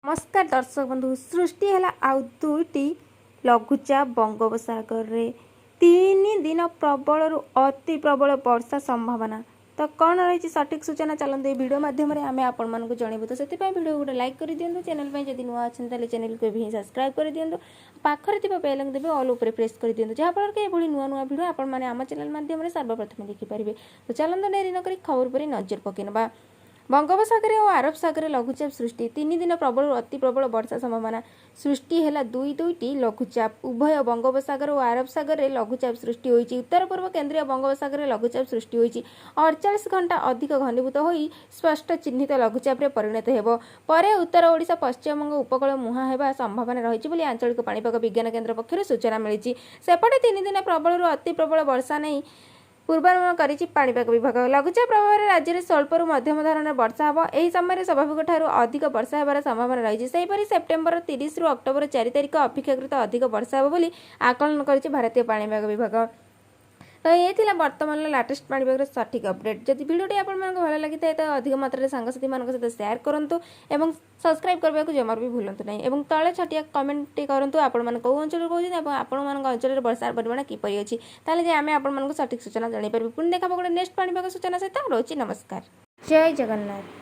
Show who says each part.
Speaker 1: ନମସ୍କାର ଦର୍ଶକ ବନ୍ଧୁ। ସୃଷ୍ଟି ହେଲା ଆଉ ଦୁଇଟି ଲଘୁଚାପ ବଙ୍ଗୋପସାଗରରେ। 3 ଦିନ ପ୍ରବଳରୁ ଅତି ପ୍ରବଳ ବର୍ଷା ସମ୍ଭାବନା। ତ କ'ଣ ରହିଛି ସଠିକ୍ ସୂଚନା, ଚାଲନ୍ତୁ ଏହି ଭିଡ଼ିଓ ମାଧ୍ୟମରେ ଆମେ ଆପଣମାନଙ୍କୁ ଜଣାଇବୁ। ତ ସେଥିପାଇଁ ଭିଡ଼ିଓ ଗୋଟେ ଲାଇକ୍ କରିଦିଅନ୍ତୁ। ଚ୍ୟାନେଲ୍ ପାଇଁ ଯଦି ନୂଆ ଅଛନ୍ତି, ତାହେଲେ ଚ୍ୟାନେଲକୁ ଏବେ ହିଁ ସବସ୍କ୍ରାଇବ୍ କରିଦିଅନ୍ତୁ। ପାଖରେ ଥିବା ବେଲ୍ ଦେବେ, ଅଲ୍ ଉପରେ ପ୍ରେସ୍ କରିଦିଅନ୍ତୁ, ଯାହାଫଳରେ କି ଏଭଳି ନୂଆ ନୂଆ ଭିଡ଼ିଓ ଆପଣମାନେ ଆମ ଚ୍ୟାନେଲ୍ ମାଧ୍ୟମରେ ସର୍ବପ୍ରଥମେ ଦେଖିପାରିବେ। ତ ଚାଲନ୍ତୁ, ଡେରି ନକରି ଖବର ଉପରେ ନଜର ପକାଇ ନେବା। ବଙ୍ଗୋପସାଗରରେ ଓ ଆରବ ସାଗରରେ ଲଘୁଚାପ ସୃଷ୍ଟି। 3 ଦିନ ପ୍ରବଳରୁ ଅତି ପ୍ରବଳ ବର୍ଷା ସମ୍ଭାବନା। ସୃଷ୍ଟି ହେଲା ଦୁଇ ଦୁଇଟି ଲଘୁଚାପ। ଉଭୟ ବଙ୍ଗୋପସାଗର ଓ ଆରବ ସାଗରରେ ଲଘୁଚାପ ସୃଷ୍ଟି ହୋଇଛି। ଉତ୍ତର ପୂର୍ବ କେନ୍ଦ୍ରୀୟ ବଙ୍ଗୋପସାଗରରେ ଲଘୁଚାପ ସୃଷ୍ଟି ହୋଇଛି। 48 ଘଣ୍ଟା ଅଧିକ ଘନୀଭୂତ ହୋଇ ସ୍ପଷ୍ଟ ଚିହ୍ନିତ ଲଘୁଚାପରେ ପରିଣତ ହେବ। ପରେ ଉତ୍ତର ଓଡ଼ିଶା, ପଶ୍ଚିମବଙ୍ଗ ଉପକୂଳ ମୁହାଁ ହେବା ସମ୍ଭାବନା ରହିଛି ବୋଲି ଆଞ୍ଚଳିକ ପାଣିପାଗ ବିଜ୍ଞାନ କେନ୍ଦ୍ର ପକ୍ଷରୁ ସୂଚନା ମିଳିଛି। ସେପଟେ 3 ଦିନ ପ୍ରବଳରୁ ଅତି ପ୍ରବଳ ବର୍ଷା ନେଇ ପୂର୍ବାନୁମାନ କରିଛି ପାଣିପାଗ ବିଭାଗ। ଲଘୁଚାପ ପ୍ରଭାବରେ ରାଜ୍ୟରେ ସ୍ୱଳ୍ପରୁ ମଧ୍ୟମ ଧରଣର ବର୍ଷା ହେବ। ଏହି ସମୟରେ ସ୍ୱାଭାବିକଠାରୁ ଅଧିକ ବର୍ଷା ହେବାର ସମ୍ଭାବନା ରହିଛି। ସେହିପରି ସେପ୍ଟେମ୍ବର 30ରୁ ଅକ୍ଟୋବର 4 ତାରିଖ ଅପେକ୍ଷାକୃତ ଅଧିକ ବର୍ଷା ହେବ ବୋଲି ଆକଳନ କରିଛି ଭାରତୀୟ ପାଣିପାଗ ବିଭାଗ। ତ ଏ ଥିଲା ବର୍ତ୍ତମାନର ଲାଟେଷ୍ଟ ପାଣିପାଗର ସଠିକ୍ ଅପଡେଟ୍। ଯଦି ଭିଡ଼ିଓଟି ଆପଣମାନଙ୍କୁ ଭଲ ଲାଗିଥାଏ, ତ ଅଧିକ ମାତ୍ରାରେ ସାଙ୍ଗସାଥିମାନଙ୍କ ସହିତ ସେୟାର କରନ୍ତୁ ଏବଂ ସବସ୍କ୍ରାଇବ୍ କରିବାକୁ ଜମାରୁ ବି ଭୁଲନ୍ତୁ ନାହିଁ। ଏବଂ ତଳେ ଛୋଟିଆ କମେଣ୍ଟଟି କରନ୍ତୁ, ଆପଣମାନେ କେଉଁ ଅଞ୍ଚଳରୁ କହୁଛନ୍ତି ଏବଂ ଆପଣମାନଙ୍କ ଅଞ୍ଚଳରେ ବର୍ଷାର ପରିମାଣ କିପରି ଅଛି। ତାହେଲେ ଯେ ଆମେ ଆପଣମାନଙ୍କୁ ସଠିକ୍ ସୂଚନା ଜଣାଇପାରିବୁ। ପୁଣି ଦେଖା ଗୋଟେ ନେକ୍ସଟ ପାଣିପାଗ ସୂଚନା ସହିତ। ରହୁଛି, ନମସ୍କାର, ଜୟ ଜଗନ୍ନାଥ।